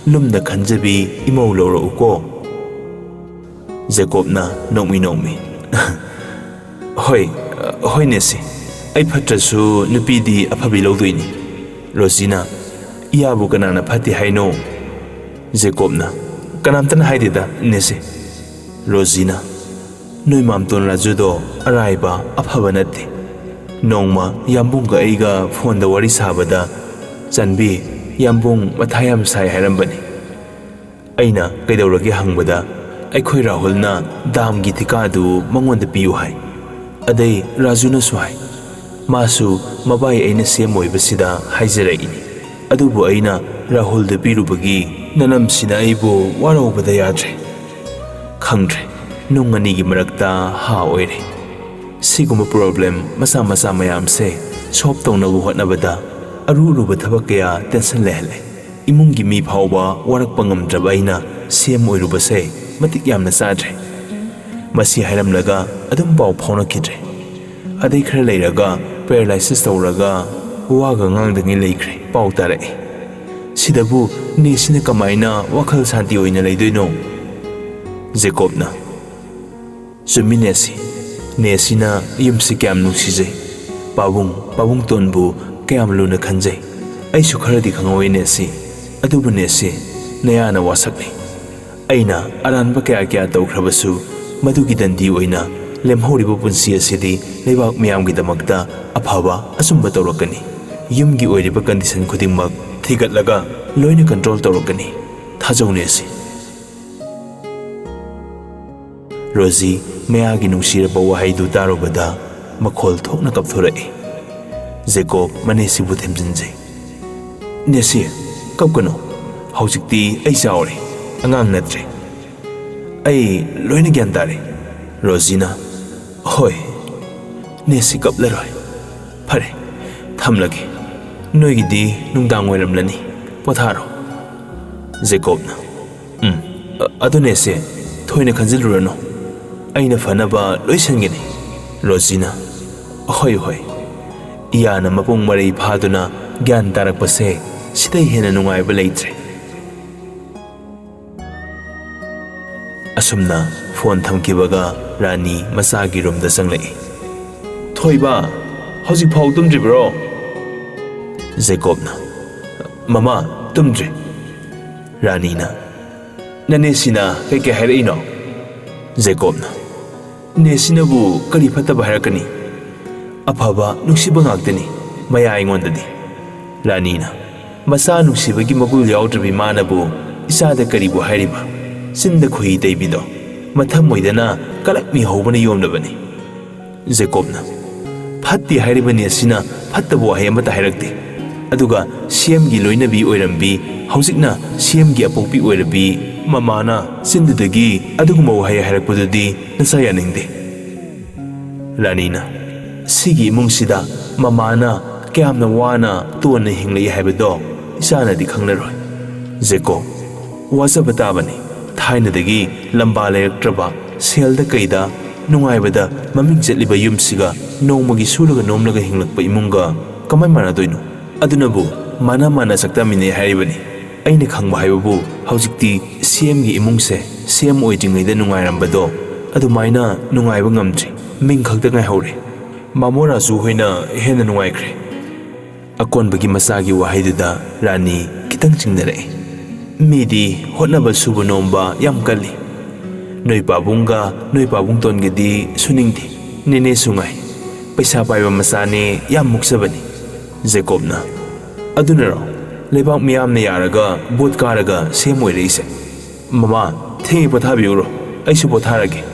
ꯂꯨꯝꯅ ꯈꯟꯖꯕꯤ ꯏꯃꯧ ꯂꯧꯔꯛꯎꯀꯣ꯫" ꯖꯦꯀꯣꯕꯅ ꯅꯣꯛꯃꯤ ꯅꯣꯛꯃꯤ, "ꯍꯣꯏ, ꯍꯣꯏ ꯅꯦꯁꯤ, ꯑꯩ ꯐꯠꯇ꯭ꯔꯁꯨ ꯅꯨꯄꯤꯗꯤ ꯑꯐꯕꯤ ꯂꯧꯗꯣꯏꯅꯤ꯫" ꯔꯣꯖꯤꯅ, "ꯏꯌꯥꯕꯨ ꯀꯅꯥꯅ ꯐꯠꯇꯦ ꯍꯥꯏꯅꯣ?" ꯖꯦꯀꯣꯕꯅ, "ꯀꯅꯥꯝꯇꯅ ꯍꯥꯏꯗꯦꯗ ꯅꯦꯁꯤ꯫" ꯔꯣꯖꯤꯅ, "ꯅꯣꯏ ꯃꯥꯝꯇꯣꯟ ꯔꯥꯖꯨꯗꯣ ꯑꯔꯥꯏꯕ ꯑꯐꯕ ꯅꯠꯇꯦ꯫ ꯅꯣꯡꯃ ꯌꯥꯝꯕꯨꯡꯒ ꯑꯩꯒ ꯐꯣꯟꯗ ꯋꯥꯔꯤ ꯁꯥꯕꯗ, 'ꯆꯟꯕꯤ, ꯌꯥꯝꯕꯨꯡ ꯃꯊꯥ ꯌꯥꯝ ꯁꯥꯏ' ꯍꯥꯏꯔꯝꯕꯅꯤ꯫ ꯑꯩꯅ ꯀꯩꯗꯧꯔꯒꯦ ꯍꯪꯕꯗ, ꯑꯩꯈꯣꯏ ꯔꯥꯍꯨꯜꯅ ꯗꯥꯝꯒꯤ ꯊꯤꯀꯥꯗꯨ ꯃꯉꯣꯟꯗ ꯄꯤꯌꯨ ꯍꯥꯏ꯫ ꯑꯗꯩ ꯔꯥꯖꯨꯅꯁꯨ ꯍꯥꯏ꯫ ꯃꯥꯁꯨ ꯃꯕꯥꯏ ꯑꯩꯅ ꯁꯦꯝ ꯑꯣꯏꯕꯁꯤꯗ ꯍꯥꯏꯖꯔꯛꯏꯅꯤ꯫ ꯑꯗꯨꯕꯨ ꯑꯩꯅ ꯔꯥꯍꯨꯜꯗ ꯄꯤꯔꯨꯕꯒꯤ ꯅꯅꯝꯁꯤꯅ ꯑꯩꯕꯨ ꯋꯥꯔꯧꯕꯗ ꯌꯥꯗ꯭ꯔꯦ꯫ ꯈꯪꯗ꯭ꯔꯦ, ꯅꯨꯡ ꯑꯅꯤꯒꯤ ꯃꯔꯛꯇ ꯍꯥ ꯑꯣꯏꯔꯦ꯫ ꯁꯤꯒꯨꯝꯕ ꯄ꯭ꯔꯣꯕ꯭ꯂꯦꯝ ꯃꯆꯥ ꯃꯆꯥ ꯃꯌꯥꯝꯁꯦ ꯁꯣꯜꯕ ꯇꯧꯅꯕ ꯍꯣꯠꯅꯕꯗ ꯑꯔꯨ ꯑꯔꯨꯕ ꯊꯕꯛ ꯀꯌꯥ ꯇꯦꯟꯁꯟ ꯂꯩꯍꯜꯂꯦ꯫ ꯏꯃꯨꯡꯒꯤ ꯃꯤ ꯐꯥꯎꯕ ꯋꯥꯔꯛꯄ ꯉꯝꯗ꯭ꯔꯕ ꯑꯩꯅ ꯁꯦꯝ ꯑꯣꯏꯔꯨꯕꯁꯦ ꯃꯇꯤꯛ ꯌꯥꯝꯅ ꯆꯥꯗ꯭ꯔꯦ꯫ ꯃꯁꯤ ꯍꯥꯏꯔꯝꯂꯒ ꯑꯗꯨꯝ ꯄꯥꯎ ꯐꯥꯎꯅꯈꯤꯗ꯭ꯔꯦ꯫ ꯑꯗꯩ ꯈꯔ ꯂꯩꯔꯒ ꯄꯦꯔꯥꯂꯥꯏꯁꯤꯁ ꯇꯧꯔꯒ ꯋꯥꯒ ꯉꯥꯡꯗꯉꯩ ꯂꯩꯈ꯭ꯔꯦ ꯄꯥꯎ ꯇꯥꯔꯛꯑꯦ꯫ ꯁꯤꯗꯕꯨ ꯅꯦꯁꯤꯅ ꯀꯃꯥꯏꯅ ꯋꯥꯈꯜ ꯁꯥꯟꯇꯤ ꯑꯣꯏꯅ ꯂꯩꯗꯣꯏꯅꯣ? ꯖꯦꯀꯣꯕꯅ, ꯆꯨꯝꯃꯤ ꯅꯦꯁꯤ꯫ ꯅꯦꯁꯤꯅ ꯌꯨꯝꯁꯤ ꯀꯌꯥꯝ ꯅꯨꯡꯁꯤꯖꯩ꯫ ꯄꯥꯕꯨꯡ, ꯄꯥꯕꯨꯡꯇꯣꯟꯕꯨ ꯀꯌꯥꯝ ꯂꯨꯅ ꯈꯟꯖꯩ꯫ ꯑꯩꯁꯨ ꯈꯔꯗꯤ ꯈꯪꯍꯧꯋꯤ ꯅꯦꯁꯤ꯫ ꯑꯗꯨꯕꯨ ꯅꯦꯁꯤ, ꯅꯌꯥꯅ ꯋꯥꯁꯛꯅꯤ꯫ ꯑꯩꯅ ꯑꯔꯥꯟꯕ ꯀꯌꯥ ꯀꯌꯥ ꯇꯧꯈ꯭ꯔꯕꯁꯨ ꯃꯗꯨꯒꯤ ꯗꯟꯗꯤ ꯑꯣꯏꯅ ꯂꯦꯝꯍꯧꯔꯤꯕ ꯄꯨꯟꯁꯤ ꯑꯁꯤꯗꯤ ꯂꯩꯕꯥꯛ ꯃꯤꯌꯥꯝꯒꯤꯗꯃꯛꯇ ꯑꯐꯕ ꯑꯆꯨꯝꯕ ꯇꯧꯔꯛꯀꯅꯤ꯫ ꯌꯨꯝꯒꯤ ꯑꯣꯏꯔꯤꯕ ꯀꯟꯗꯤꯁꯟ ꯈꯨꯗꯤꯡꯃꯛ ꯊꯤꯒꯠꯂꯒ ꯂꯣꯏꯅ ꯀꯟꯇ꯭ꯔꯣꯜ ꯇꯧꯔꯛꯀꯅꯤ꯫ ꯊꯥꯖꯧ ꯅꯦꯁꯤ꯫ ꯔꯣꯖꯤ ꯃꯌꯥꯒꯤ ꯅꯨꯡꯁꯤꯔꯕ ꯋꯥꯍꯩꯗꯨ ꯇꯥꯔꯨꯕꯗ ꯃꯈꯣꯜ ꯊꯣꯛꯅ ꯀꯞꯊꯣꯔꯛꯏ꯫ ꯖꯦꯀꯣꯕ ꯃꯅꯦꯁꯤꯕꯨ ꯊꯦꯝꯖꯤꯟꯖꯩ꯫ "ꯅꯦꯁꯤ, ꯀꯞꯀꯅꯨ꯫ ꯍꯧꯖꯤꯛꯇꯤ ꯑꯩ ꯆꯥꯎꯔꯦ, ꯑꯉꯥꯡ ꯅꯠꯇ꯭ꯔꯦ꯫ ꯑꯩ ꯂꯣꯏꯅ ꯒ꯭ꯌꯥꯟ ꯇꯥꯔꯦ꯫" ꯔꯣꯖꯤꯅ, "ꯍꯣꯏ, ꯅꯦꯁꯤ ꯀꯞꯂꯔꯣꯏ꯫ ꯐꯔꯦ, ꯊꯝꯂꯒꯦ꯫ ꯅꯣꯏꯒꯤꯗꯤ ꯅꯨꯡꯗꯥꯡ ꯑꯣꯏꯔꯝꯂꯅꯤ, ꯄꯣꯊꯥꯔꯣ꯫" ꯖꯦꯀꯣꯕꯅ, "ꯎꯝ, ꯑ-, ꯑꯗꯨꯅꯦ ꯁꯦ, ꯊꯣꯏꯅ ꯈꯟꯖꯤꯜꯂꯨꯔꯅꯨ꯫ ꯑꯩꯅ ꯐꯅꯕ ꯂꯣꯏ ꯁꯤꯟꯒꯅꯤ꯫" ꯔꯣꯖꯤꯅ, "ꯍꯣꯏ, ꯍꯣꯏ꯫ ꯏꯌꯥꯅ ꯃꯄꯨꯡ ꯃꯔꯩ ꯐꯥꯗꯨꯅ ꯒ꯭ꯌꯥꯟ ꯇꯥꯔꯛꯄꯁꯦ, ꯁꯤꯗꯩ ꯍꯦꯟꯅ ꯅꯨꯡꯉꯥꯏꯕ ꯂꯩꯇ꯭ꯔꯦ꯫" ꯑꯁꯨꯝꯅ ꯐꯣꯟ ꯊꯝꯈꯤꯕꯒ ꯔꯥꯅꯤ ꯃꯆꯥꯒꯤ ꯔꯨꯝꯗ ꯆꯪꯂꯛꯏ꯫ "ꯊꯣꯏꯕ, ꯍꯧꯖꯤꯛꯐꯥꯎ ꯇꯨꯝꯗ꯭ꯔꯤꯕ꯭ꯔꯣ?" ꯖꯦꯀꯣꯕꯅ, "ꯃꯃꯥ, ꯇꯨꯝꯗ꯭ꯔꯤ꯫" ꯔꯥꯅꯤꯅ, "ꯅꯅꯦꯁꯤꯅ ꯀꯩꯀꯩ ꯍꯥꯏꯔꯛꯏꯅꯣ?" ꯖꯦꯀꯣꯕꯅ, "ꯅꯦꯁꯤꯅꯕꯨ ꯀꯔꯤ ꯐꯠꯇꯕ ꯍꯥꯏꯔꯛꯀꯅꯤ? ꯑꯐꯕ, ꯅꯨꯡꯁꯤꯕ ꯉꯥꯛꯇꯅꯤ ꯃꯌꯥ ꯑꯩꯉꯣꯟꯗꯗꯤ꯫" ꯔꯥꯅꯤꯅ, "ꯃꯆꯥ ꯅꯨꯡꯁꯤꯕꯒꯤ ꯃꯒꯨꯜ ꯌꯥꯎꯗ꯭ꯔꯕꯤ ꯃꯥꯅꯕꯨ ꯏꯆꯥꯗ ꯀꯔꯤꯕꯨ ꯍꯥꯏꯔꯤꯕ? ꯆꯤꯟꯗ ꯈꯣꯏꯍꯤ ꯇꯩꯕꯤꯗꯣ, ꯃꯊꯃꯣꯏꯗꯅ ꯀꯂꯛꯃꯤ ꯍꯧꯕꯅ ꯌꯣꯝꯂꯕꯅꯤ꯫" ꯖꯦꯀꯣꯕꯅ, "ꯐꯠꯇꯦ ꯍꯥꯏꯔꯤꯕꯅꯤ, ꯑꯁꯤꯅ ꯐꯠꯇꯕ ꯋꯥꯍꯩ ꯑꯃꯠꯇ ꯍꯥꯏꯔꯛꯇꯦ꯫ ꯑꯗꯨꯒ ꯁꯤ ꯑꯦꯝꯒꯤ ꯂꯣꯏꯅꯕꯤ ꯑꯣꯏꯔꯝꯕꯤ, ꯍꯧꯖꯤꯛꯅ ꯁꯤ ꯑꯦꯝꯒꯤ ꯑꯄꯣꯛꯄꯤ ꯑꯣꯏꯔꯕꯤ ꯃꯃꯥꯅ ꯆꯤꯟꯗꯨꯗꯒꯤ ꯑꯗꯨꯒꯨꯝꯕ ꯋꯥꯍꯩ ꯍꯥꯏꯔꯛꯄꯗꯨꯗꯤ ꯅꯆꯥ ꯌꯥꯅꯤꯡꯗꯦ꯫" ꯔꯥꯅꯤꯅ, "ꯁꯤꯒꯤ ꯏꯃꯨꯡꯁꯤꯗ ꯃꯃꯥꯅ ꯀꯌꯥꯝꯅ ꯋꯥꯅ ꯇꯣꯟꯅ ꯍꯤꯡꯂꯛꯏ ꯍꯥꯏꯕꯗꯣ ꯏꯆꯥꯅꯗꯤ ꯈꯪꯂꯔꯣꯏ꯫" ꯖꯦꯀꯣꯕ, "ꯋꯥꯖꯕ ꯇꯥꯕꯅꯤ꯫ ꯊꯥꯏꯅꯗꯒꯤ ꯂꯝꯕꯥ ꯂꯩꯔꯛꯇ꯭ꯔꯕ, ꯁꯦꯜꯗ ꯀꯩꯗ ꯅꯨꯡꯉꯥꯏꯕꯗ ꯃꯃꯤꯡ ꯆꯠꯂꯤꯕ ꯌꯨꯝꯁꯤꯒ ꯅꯣꯡꯃꯒꯤ ꯁꯨꯔꯒ ꯅꯣꯝꯂꯒ ꯍꯤꯡꯂꯛꯄ ꯏꯃꯨꯡꯒ ꯀꯃꯥꯏ ꯃꯥꯟꯅꯗꯣꯏꯅꯣ? ꯑꯗꯨꯅꯕꯨ ꯃꯥꯅ ꯃꯥꯅ ꯆꯥꯛꯇꯥꯃꯤꯟꯅꯩ ꯍꯥꯏꯔꯤꯕꯅꯤ꯫ ꯑꯩꯅ ꯈꯪꯕ ꯍꯥꯏꯕꯕꯨ ꯍꯧꯖꯤꯛꯇꯤ ꯁꯤ ꯑꯦꯝꯒꯤ ꯏꯃꯨꯡꯁꯦ ꯁꯤ ꯑꯦꯝ ꯑꯣꯏꯗ꯭ꯔꯤꯉꯩꯗ ꯅꯨꯡꯉꯥꯏꯔꯝꯕꯗꯣ ꯑꯗꯨꯃꯥꯏꯅ ꯅꯨꯡꯉꯥꯏꯕ ꯉꯝꯗ꯭ꯔꯤ꯫ ꯃꯤꯡ ꯈꯛꯇ ꯉꯥꯏꯍꯧꯔꯦ꯫ ꯃꯥꯃꯣ ꯔꯥꯖꯨ ꯍꯣꯏꯅ ꯍꯦꯟꯅ ꯅꯨꯡꯉꯥꯏꯈ꯭ꯔꯦ꯫" ꯑꯀꯣꯟꯕꯒꯤ ꯃꯆꯥꯒꯤ ꯋꯥꯍꯩꯗꯨꯗ ꯔꯥꯅꯤ ꯈꯤꯇꯪ ꯆꯤꯡꯅꯔꯛꯏ꯫ "ꯃꯤꯗꯤ ꯍꯣꯠꯅꯕ ꯁꯨꯕ ꯅꯣꯝꯕ ꯌꯥꯝ ꯀꯜꯂꯤ꯫ ꯅꯣꯏ ꯄꯥꯕꯨꯡꯒ ꯅꯣꯏ ꯄꯥꯕꯨꯡꯇꯣꯟꯒꯗꯤ ꯁꯨꯅꯤꯡꯗꯦ꯫ ꯅꯦꯅꯦꯁꯨ ꯉꯥꯏ꯫ ꯄꯩꯁꯥ ꯄꯥꯏꯕ ꯃꯆꯥꯅꯦ, ꯌꯥꯝ ꯃꯨꯛꯆꯕꯅꯤ꯫" ꯖꯦꯀꯣꯕꯅ, "ꯑꯗꯨꯅꯔꯣ ꯂꯩꯕꯥꯛ ꯃꯤꯌꯥꯝꯅ ꯌꯥꯔꯒ ꯚꯣꯠ ꯀꯥꯔꯒ ꯁꯤ ꯑꯦꯝ ꯑꯣꯏꯔꯛꯏꯁꯦ? ꯃꯃꯥ, ꯊꯦꯡꯉꯦ, ꯄꯣꯊꯥꯕꯤꯎꯔꯣ꯫ ꯑꯩꯁꯨ ꯄꯣꯊꯥꯔꯒꯦ꯫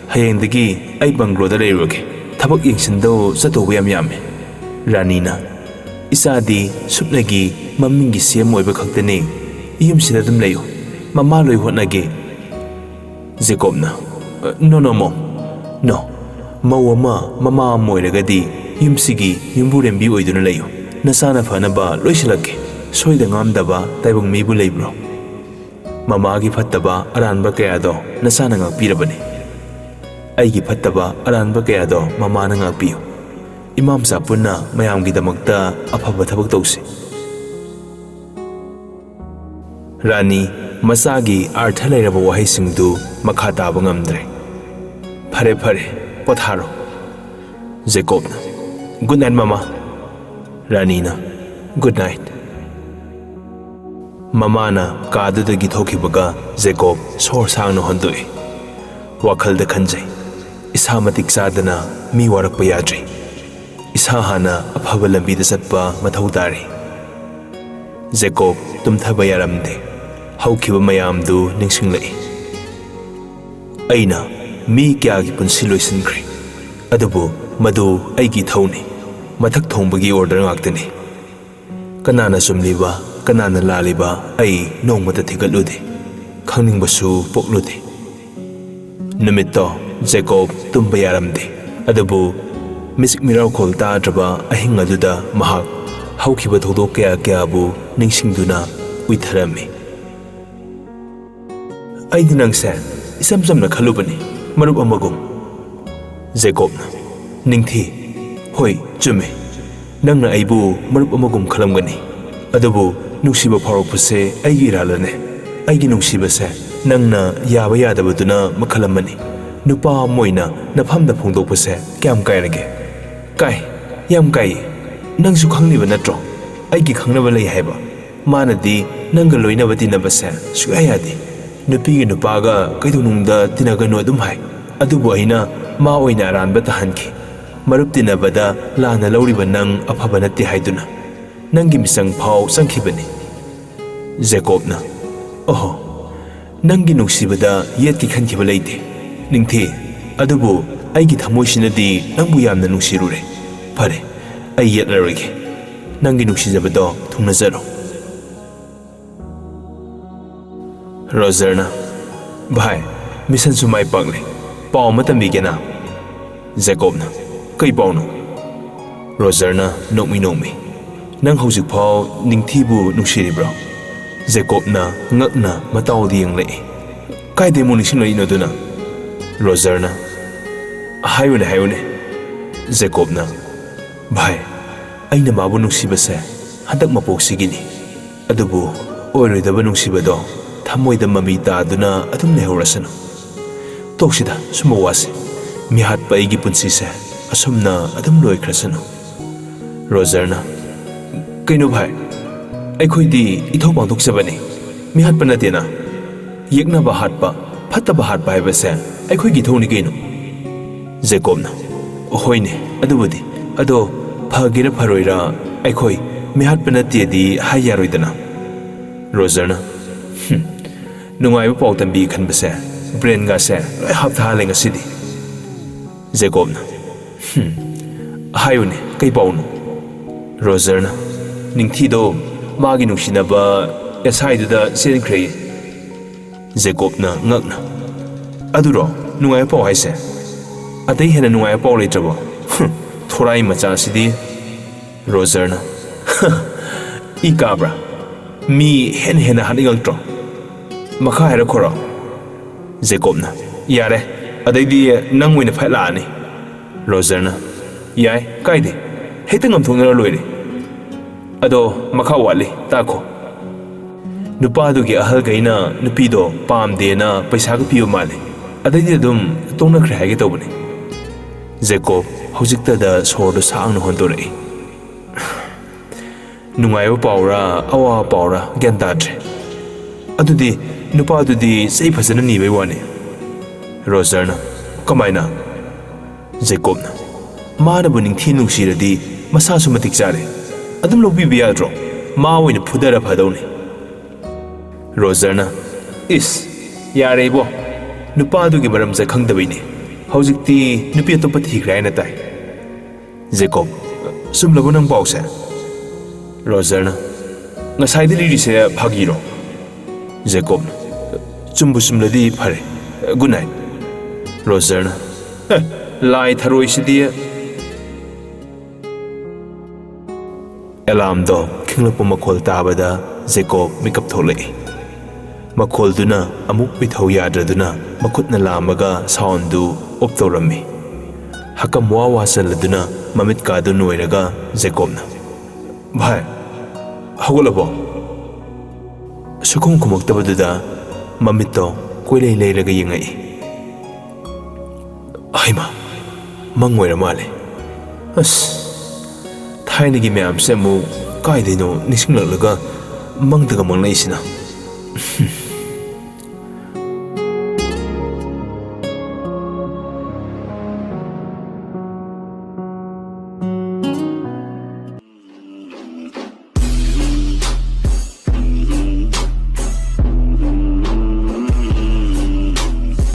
ꯍꯌꯦꯡꯗꯒꯤ ꯑꯩ ꯕꯪꯒ꯭ꯂꯣꯗ ꯂꯩꯔꯨꯔꯒꯦ꯫ ꯊꯕꯛ ꯌꯦꯡꯁꯤꯟꯗꯧ ꯆꯠꯇꯧꯕ ꯌꯥꯝ ꯌꯥꯝꯃꯦ꯫" ꯔꯥꯅꯤꯅ, "ꯏꯆꯥꯗꯤ ꯁꯨꯞꯅꯒꯤ ꯃꯃꯤꯡꯒꯤ ꯁꯤ ꯑꯦꯝ ꯑꯣꯏꯕ ꯈꯛꯇꯅꯤ꯫ ꯌꯨꯝꯁꯤꯗ ꯑꯗꯨꯝ ꯂꯩꯌꯨ꯫ ꯃꯃꯥ ꯂꯣꯏ ꯍꯣꯠꯅꯒꯦ꯫" ꯖꯦꯀꯣꯕꯅ, "ꯅꯣ, ꯅꯣ, ꯃꯣꯝ꯫ ꯅꯣ꯫ ꯃꯧ ꯑꯃ, ꯃꯃꯥ ꯑꯃ ꯑꯣꯏꯔꯒꯗꯤ ꯌꯨꯝꯁꯤꯒꯤ ꯌꯨꯝꯕꯨꯔꯦꯝꯕꯤ ꯑꯣꯏꯗꯨꯅ ꯂꯩꯌꯨ꯫ ꯅꯆꯥꯅ ꯐꯅꯕ ꯂꯣꯏ ꯁꯤꯜꯂꯛꯀꯦ꯫ ꯁꯣꯏꯗ ꯉꯥꯝꯗꯕ ꯇꯥꯏꯕꯪ ꯃꯤꯕꯨ ꯂꯩꯕ꯭ꯔꯣ? ꯃꯃꯥꯒꯤ ꯐꯠꯇꯕ ꯑꯔꯥꯟꯕ ꯀꯌꯥꯗꯣ ꯅꯆꯥꯅ ꯉꯥꯛꯄꯤꯔꯕꯅꯤ꯫ ꯑꯩꯒꯤ ꯐꯠꯇꯕ ꯑꯔꯥꯟꯕ ꯀꯌꯥꯗꯣ ꯃꯃꯥꯅ ꯉꯥꯛꯄꯤꯌꯨ꯫ ꯏꯃꯥ ꯃꯆꯥ ꯄꯨꯟꯅ ꯃꯌꯥꯝꯒꯤꯗꯃꯛꯇ ꯑꯐꯕ ꯊꯕꯛ ꯇꯧꯁꯤ꯫" ꯔꯥꯅꯤ ꯃꯆꯥꯒꯤ ꯑꯥꯔꯊ ꯂꯩꯔꯕ ꯋꯥꯍꯩꯁꯤꯡꯗꯨ ꯃꯈꯥ ꯇꯥꯕ ꯉꯝꯗ꯭ꯔꯦ꯫ "ꯐꯔꯦ, ꯐꯔꯦ, ꯄꯣꯊꯥꯔꯣ꯫" ꯖꯦꯀꯣꯕꯅ, "ꯒꯨꯗ ꯅꯥꯏꯠ, ꯃꯃꯥ꯫" ꯔꯥꯅꯤꯅ, "ꯒꯨꯗ ꯅꯥꯏꯠ꯫" ꯃꯃꯥꯅ ꯀꯥꯗꯨꯗꯒꯤ ꯊꯣꯛꯈꯤꯕꯒ ꯖꯦꯀꯣꯕ ꯁꯣꯔ ꯁꯥꯡꯅ ꯍꯣꯟꯗꯣꯛꯏ꯫ ꯋꯥꯈꯜꯗ ꯈꯟꯖꯩ, "ꯏꯁꯥ ꯃꯇꯤꯛ ꯆꯥꯗꯅ ꯃꯤ ꯋꯥꯔꯛꯄ ꯌꯥꯗ꯭ꯔꯤ꯫ ꯏꯁꯥ ꯍꯥꯟꯅ ꯑꯐꯕ ꯂꯝꯕꯤꯗ ꯆꯠꯄ ꯃꯊꯧ ꯇꯥꯔꯤ꯫" ꯖꯦꯀꯣꯕ ꯇꯨꯝꯊꯕ ꯌꯥꯔꯝꯗꯦ꯫ ꯍꯧꯈꯤꯕ ꯃꯌꯥꯝꯗꯨ ꯅꯤꯡꯁꯤꯡꯂꯛꯏ꯫ "ꯑꯩꯅ ꯃꯤ ꯀꯌꯥꯒꯤ ꯄꯨꯟꯁꯤ ꯂꯣꯏꯁꯤꯟꯈ꯭ꯔꯦ, ꯑꯗꯨꯕꯨ ꯃꯗꯨ ꯑꯩꯒꯤ ꯏꯊꯧꯅꯤ꯫ ꯃꯊꯛ ꯊꯣꯡꯕꯒꯤ ꯑꯣꯔꯗꯔ ꯉꯥꯛꯇꯅꯤ꯫ ꯀꯅꯥꯅ ꯆꯨꯝꯂꯤꯕ, ꯀꯅꯥꯅ ꯂꯥꯜꯂꯤꯕ ꯑꯩ ꯅꯣꯡꯃꯇ ꯊꯤꯒꯠꯂꯨꯗꯦ, ꯈꯪꯅꯤꯡꯕꯁꯨ ꯄꯣꯛꯂꯨꯗꯦ꯫" ꯅꯨꯃꯤꯠꯇꯣ ꯖꯦꯀꯣꯕ ꯇꯨꯝꯕ ꯌꯥꯔꯝꯗꯦ, ꯑꯗꯨꯕꯨ ꯃꯤꯆꯤꯛ ꯃꯤꯔꯥꯎꯈꯣꯜ ꯇꯥꯗ꯭ꯔꯕ ꯑꯍꯤꯡ ꯑꯗꯨꯗ ꯃꯍꯥꯛ ꯍꯧꯈꯤꯕ ꯊꯧꯗꯣꯛ ꯀꯌꯥ ꯀꯌꯥꯕꯨ ꯅꯤꯡꯁꯤꯡꯗꯨꯅ ꯎꯏꯊꯔꯝꯃꯤ꯫ "ꯑꯩꯗꯤ ꯅꯪꯁꯦ ꯏꯆꯝ ꯆꯝꯅ ꯈꯜꯂꯨꯕꯅꯤ, ꯃꯔꯨꯞ ꯑꯃꯒꯨꯝ꯫" ꯖꯦꯀꯣꯕꯅ, "ꯅꯤꯡꯊꯤ, ꯍꯣꯏ, ꯆꯨꯝꯃꯤ꯫ ꯅꯪꯅ ꯑꯩꯕꯨ ꯃꯔꯨꯞ ꯑꯃꯒꯨꯝ ꯈꯜꯂꯝꯒꯅꯤ, ꯑꯗꯨꯕꯨ ꯅꯨꯡꯁꯤꯕ ꯐꯥꯎꯔꯛꯄꯁꯦ ꯑꯩꯒꯤ ꯏꯔꯥꯜꯂꯅꯦ꯫ ꯑꯩꯒꯤ ꯅꯨꯡꯁꯤꯕꯁꯦ ꯅꯪꯅ ꯌꯥꯕ ꯌꯥꯗꯕꯗꯨꯅ ꯃꯈꯜ ꯑꯃꯅꯤ꯫ ꯅꯨꯄꯥ ꯑꯃ ꯑꯣꯏꯅ ꯅꯐꯝꯗ ꯐꯣꯡꯗꯣꯛꯄꯁꯦ ꯀꯌꯥꯝ ꯀꯥꯏꯔꯒꯦ?" "ꯀꯥꯏ, ꯌꯥꯝ ꯀꯥꯏꯌꯦ꯫ ꯅꯪꯁꯨ ꯈꯪꯂꯤꯕ ꯅꯠꯇ꯭ꯔꯣ? ꯑꯩꯒꯤ ꯈꯪꯅꯕ ꯂꯩ ꯍꯥꯏꯕ꯫ ꯃꯥꯅꯗꯤ ꯅꯪꯒ ꯂꯣꯏꯅꯕ ꯇꯤꯟꯅꯕꯁꯦ ꯁꯨꯛꯌꯥ ꯌꯥꯗꯦ꯫ ꯅꯨꯄꯤꯒ ꯅꯨꯄꯥꯒ ꯀꯩꯗꯧꯅꯨꯡꯗ ꯇꯤꯟꯅꯒꯅꯨ ꯑꯗꯨꯝ ꯍꯥꯏ꯫ ꯑꯗꯨꯕꯨ ꯑꯩꯅ ꯃꯥ ꯑꯣꯏꯅ ꯑꯔꯥꯟꯕ ꯇꯥꯍꯟꯈꯤ꯫ ꯃꯔꯨꯞ ꯇꯤꯟꯅꯕꯗ ꯂꯥꯟꯅ ꯂꯧꯔꯤꯕ ꯅꯪ ꯑꯐꯕ ꯅꯠꯇꯦ ꯍꯥꯏꯗꯨꯅ꯫ ꯅꯪꯒꯤ ꯃꯤꯆꯪ ꯐꯥꯎ ꯆꯪꯈꯤꯕꯅꯤ꯫" ꯖꯦꯀꯣꯕꯅ, "ꯑꯣꯍꯣ, ꯅꯪꯒꯤ ꯅꯨꯡꯁꯤꯕꯗ ꯌꯦꯠꯀꯦ ꯈꯟꯈꯤꯕ ꯂꯩꯇꯦ, ꯅꯤꯡꯊꯤ꯫ ꯑꯗꯨꯕꯨ ꯑꯩꯒꯤ ꯊꯃꯣꯏꯁꯤꯅꯗꯤ ꯅꯪꯕꯨ ꯌꯥꯝꯅ ꯅꯨꯡꯁꯤꯔꯨꯔꯦ꯫ ꯐꯔꯦ, ꯑꯩ ꯌꯦꯠꯂꯔꯣꯏꯒꯦ꯫ ꯅꯪꯒꯤ ꯅꯨꯡꯁꯤꯖꯕꯗꯣ ꯊꯨꯡꯅꯖꯔꯣ꯫ ꯔꯣꯖꯔꯅ, "ꯚꯥꯏ, ꯃꯤꯁꯟꯁꯨ ꯃꯥꯏ ꯄꯥꯛꯂꯦ꯫ ꯄꯥꯎ ꯑꯃ ꯇꯝꯕꯤꯒꯦꯅ?" ꯖꯦꯀꯣꯕꯅ, "ꯀꯩ ꯄꯥꯎꯅꯣ?" ꯔꯣꯖꯔꯅ ꯅꯣꯛꯃꯤ ꯅꯣꯛꯃꯤ, "ꯅꯪ ꯍꯧꯖꯤꯛꯐꯥꯎ ꯅꯤꯡꯊꯤꯕꯨ ꯅꯨꯡꯁꯤꯔꯤꯕ꯭ꯔꯣ?" ꯖꯦꯀꯣꯕꯅ ꯉꯛꯅ ꯃꯇꯥꯎꯗ ꯌꯦꯡꯂꯛꯏ꯫ "ꯀꯥꯏꯗꯩ ꯑꯃꯨꯛ ꯅꯤꯡꯁꯤꯡꯂꯛꯏꯅꯣ ꯑꯗꯨꯅ?" ꯔꯣꯖꯔꯅ, "ꯍꯥꯏꯌꯨꯅꯦ, ꯍꯥꯏꯌꯨꯅꯦ꯫" ꯖꯦꯀꯣꯕꯅ, "ꯚꯥꯏ, ꯑꯩꯅ ꯃꯥꯕꯨ ꯅꯨꯡꯁꯤꯕꯁꯦ ꯍꯟꯗꯛ ꯃꯄꯣꯛꯁꯤꯒꯤꯅꯤ꯫ ꯑꯗꯨꯕꯨ ꯑꯣꯏꯔꯣꯏꯗꯕ ꯅꯨꯡꯁꯤꯕꯗꯣ ꯊꯃꯣꯏꯗ ꯃꯃꯤ ꯇꯥꯗꯨꯅ ꯑꯗꯨꯝ ꯂꯩꯍꯧꯔꯁꯅꯨ꯫ ꯇꯣꯛꯁꯤꯗ ꯁꯨꯝꯕ ꯋꯥꯁꯦ꯫ ꯃꯤꯍꯥꯠꯄ ꯑꯩꯒꯤ ꯄꯨꯟꯁꯤꯁꯦ ꯑꯁꯨꯝꯅ ꯑꯗꯨꯝ ꯂꯣꯏꯈ꯭ꯔꯁꯅꯨ꯫" ꯔꯣꯖꯔꯅ, "ꯀꯩꯅꯣ ꯚꯥꯏ? ꯑꯩꯈꯣꯏꯗꯤ ꯏꯊꯧ ꯄꯥꯡꯊꯣꯛꯆꯕꯅꯤ꯫ ꯃꯤꯍꯥꯠꯄ ꯅꯠꯇꯦꯅ꯫ ꯌꯦꯛꯅꯕ ꯍꯥꯠꯄ, ꯐꯠꯇꯕ ꯍꯥꯠꯄ ꯍꯥꯏꯕꯁꯦ ꯑꯩꯈꯣꯏꯒꯤ ꯏꯊꯧꯅꯤ ꯀꯩꯅꯣ꯫" ꯖꯦꯀꯣꯕꯅ, "ꯍꯣꯏꯅꯦ, ꯑꯗꯨꯕꯨꯗꯤ꯫ ꯑꯗꯣ ꯐꯒꯦꯔꯥ ꯐꯔꯣꯏꯔꯥ, ꯑꯩꯈꯣꯏ ꯃꯤꯍꯥꯠꯄ ꯅꯠꯇꯦꯗꯤ ꯍꯥꯏ ꯌꯥꯔꯣꯏꯗꯅ꯫" ꯔꯣꯖꯔꯅ, "ꯍꯨꯝ, ꯅꯨꯡꯉꯥꯏꯕ ꯄꯥꯎ ꯇꯝꯕꯤ ꯈꯟꯕꯁꯦ ꯕ꯭ꯔꯦꯟꯒꯁꯦ ꯂꯣꯏ ꯍꯥꯞꯊꯍꯜꯂꯦ ꯉꯁꯤꯗꯤ꯫" ꯖꯦꯀꯣꯕꯅ, "ꯍꯨꯝ, ꯍꯥꯏꯌꯨꯅꯦ, ꯀꯩ ꯄꯥꯎꯅꯣ?" ꯔꯣꯖꯔꯅ, "ꯅꯤꯡꯊꯤꯗꯣ ꯃꯥꯒꯤ ꯅꯨꯡꯁꯤꯅꯕ ꯑꯦꯁ ꯑꯥꯏꯗꯨꯗ ꯆꯦꯟꯈ꯭ꯔꯦ꯫" ꯖꯦꯀꯣꯕꯅ ꯉꯛꯅ, "ꯑꯗꯨꯔꯣ ꯅꯨꯡꯉꯥꯏꯕ ꯄꯥꯎ ꯍꯥꯏꯁꯦ? ꯑꯇꯩ ꯍꯦꯟꯅ ꯅꯨꯡꯉꯥꯏꯕ ꯄꯥꯎ ꯂꯩꯇ꯭ꯔꯕꯣ? ꯍꯨꯝ, ꯊꯣꯔꯥꯏ ꯃꯆꯥꯁꯤꯗꯤ꯫" ꯔꯣꯖꯔꯅ, "ꯏ ꯀꯥꯕ꯭ꯔꯥ? ꯃꯤ ꯍꯦꯟꯅ ꯍꯦꯟꯅ ꯍꯥꯠꯅꯤꯡꯉꯛꯇ꯭ꯔꯣ? ꯃꯈꯥ ꯍꯥꯏꯔꯛꯈꯣꯔꯣ?" ꯖꯦꯀꯣꯕꯅ, "ꯌꯥꯔꯦ, ꯑꯗꯩꯗꯤ ꯅꯪ ꯑꯣꯏꯅ ꯐꯥꯏꯠ ꯂꯥꯛꯑꯅꯤ꯫" ꯔꯣꯖꯔꯅ, "ꯌꯥꯏ, ꯀꯥꯏꯗꯦ, ꯍꯦꯛꯇ ꯉꯝꯊꯣꯛꯅꯔ ꯂꯣꯏꯔꯦ꯫ ꯑꯗꯣ ꯃꯈꯥ ꯋꯥꯠꯂꯤ, ꯇꯥꯈꯣ꯫ ꯅꯨꯄꯥꯗꯨꯒꯤ ꯑꯍꯜꯈꯩꯅ ꯅꯨꯄꯤꯗꯣ ꯄꯥꯝꯗꯦꯅ ꯄꯩꯁꯥꯒ ꯄꯤꯕ ꯃꯥꯜꯂꯦ꯫ ꯑꯗꯩꯗꯤ ꯑꯗꯨꯝ ꯇꯣꯛꯅꯈ꯭ꯔꯦ ꯍꯥꯏꯒꯦ ꯇꯧꯕꯅꯦ꯫" ꯖꯦꯀꯣꯕ ꯍꯧꯖꯤꯛꯇꯗ ꯁꯣꯔꯗꯣ ꯁꯥꯡꯅ ꯍꯣꯟꯗꯣꯔꯛꯏ꯫ "ꯅꯨꯡꯉꯥꯏꯕ ꯄꯥꯎꯔꯥ, ꯑꯋꯥꯕ ꯄꯥꯎꯔꯥ ꯒ꯭ꯌꯥꯟ ꯇꯥꯗ꯭ꯔꯦ꯫ ꯑꯗꯨꯗꯤ ꯅꯨꯄꯥꯗꯨꯗꯤ ꯆꯩ ꯐꯖꯅ ꯅꯤꯕꯩ ꯋꯥꯅꯤ꯫" ꯔꯣꯖꯔꯅ, "ꯀꯃꯥꯏꯅ?" ꯖꯦꯀꯣꯕꯅ, "ꯃꯥꯅꯕꯨ ꯅꯤꯡꯊꯤ ꯅꯨꯡꯁꯤꯔꯗꯤ ꯃꯁꯥꯁꯨ ꯃꯇꯤꯛ ꯆꯥꯔꯦ꯫ ꯑꯗꯨꯝ ꯂꯧꯕꯤꯕ ꯌꯥꯗ꯭ꯔꯣ? ꯃꯥ ꯑꯣꯏꯅ ꯐꯨꯗꯔ ꯐꯗꯧꯅꯤ꯫" ꯔꯣꯖꯔꯅ, "ꯏꯁ, ꯌꯥꯔꯦ ꯏꯕꯣ, ꯅꯨꯄꯥꯗꯨꯒꯤ ꯃꯔꯝꯁꯦ ꯈꯪꯗꯕꯩꯅꯦ꯫ ꯍꯧꯖꯤꯛꯇꯤ ꯅꯨꯄꯤ ꯑꯇꯣꯞꯄ ꯊꯤꯈ꯭ꯔꯦ ꯍꯥꯏꯅ ꯇꯥꯏ꯫" ꯖꯦꯀꯣꯕ, ꯆꯨꯝꯂꯕꯣ ꯅꯪ ꯄꯥꯎꯁꯦ? ꯔꯣꯖꯔꯅ, "ꯉꯁꯥꯏꯗ ꯂꯤꯔꯤꯁꯦ ꯐꯥꯒꯤꯔꯣ?" ꯖꯦꯀꯣꯕꯅ, "ꯆꯨꯝꯕꯨ ꯆꯨꯝꯂꯗꯤ ꯐꯔꯦ꯫ Good night." ꯔꯣꯖꯔꯅ, "ꯍꯦ, ꯂꯥꯏ ꯊꯔꯣꯏꯁꯤꯗꯤ!" ꯑꯦꯂꯥꯝꯗꯣ ꯈꯤꯡꯂꯛꯄ ꯃꯈꯣꯜ ꯇꯥꯕꯗ ꯖꯦꯀꯣꯕ ꯃꯤꯀꯞ ꯊꯣꯛꯂꯛꯏ꯫ ꯃꯈꯣꯜꯗꯨꯅ ꯑꯃꯨꯛ ꯃꯤꯊꯧ ꯌꯥꯗ꯭ꯔꯗꯨꯅ ꯃꯈꯨꯠꯅ ꯂꯥꯝꯃꯒ ꯁꯥꯎꯟꯗꯨ ꯑꯣꯐ ꯇꯧꯔꯝꯃꯤ꯫ ꯍꯀꯝ ꯋꯥ ꯋꯥ ꯆꯜꯂꯗꯨꯅ ꯃꯃꯤꯠꯀꯥꯗꯨ ꯅꯣꯏꯔꯒ ꯖꯦꯀꯣꯕꯅ, "ꯚꯥꯏ, ꯍꯧꯒꯠꯂꯕꯣ?" ꯁꯨꯈꯨꯝ ꯈꯨꯝꯃꯛꯇꯕꯗꯨꯗ ꯃꯃꯤꯠꯇꯣ ꯀꯣꯏꯂꯩ ꯂꯩꯔꯒ ꯌꯦꯡꯉꯛꯏ꯫ "ꯍꯩꯃꯥ, ꯃꯪ ꯑꯣꯏꯔ ꯃꯥꯜꯂꯦ꯫ ꯑꯁ, ꯊꯥꯏꯅꯒꯤ ꯃꯌꯥꯝꯁꯦ ꯑꯃꯨꯛ ꯀꯥꯏꯗꯩꯅꯣ ꯅꯤꯡꯁꯤꯡꯂꯛꯂꯒ ꯃꯪꯗꯒ ꯃꯪꯂꯛꯏꯁꯤꯅ?"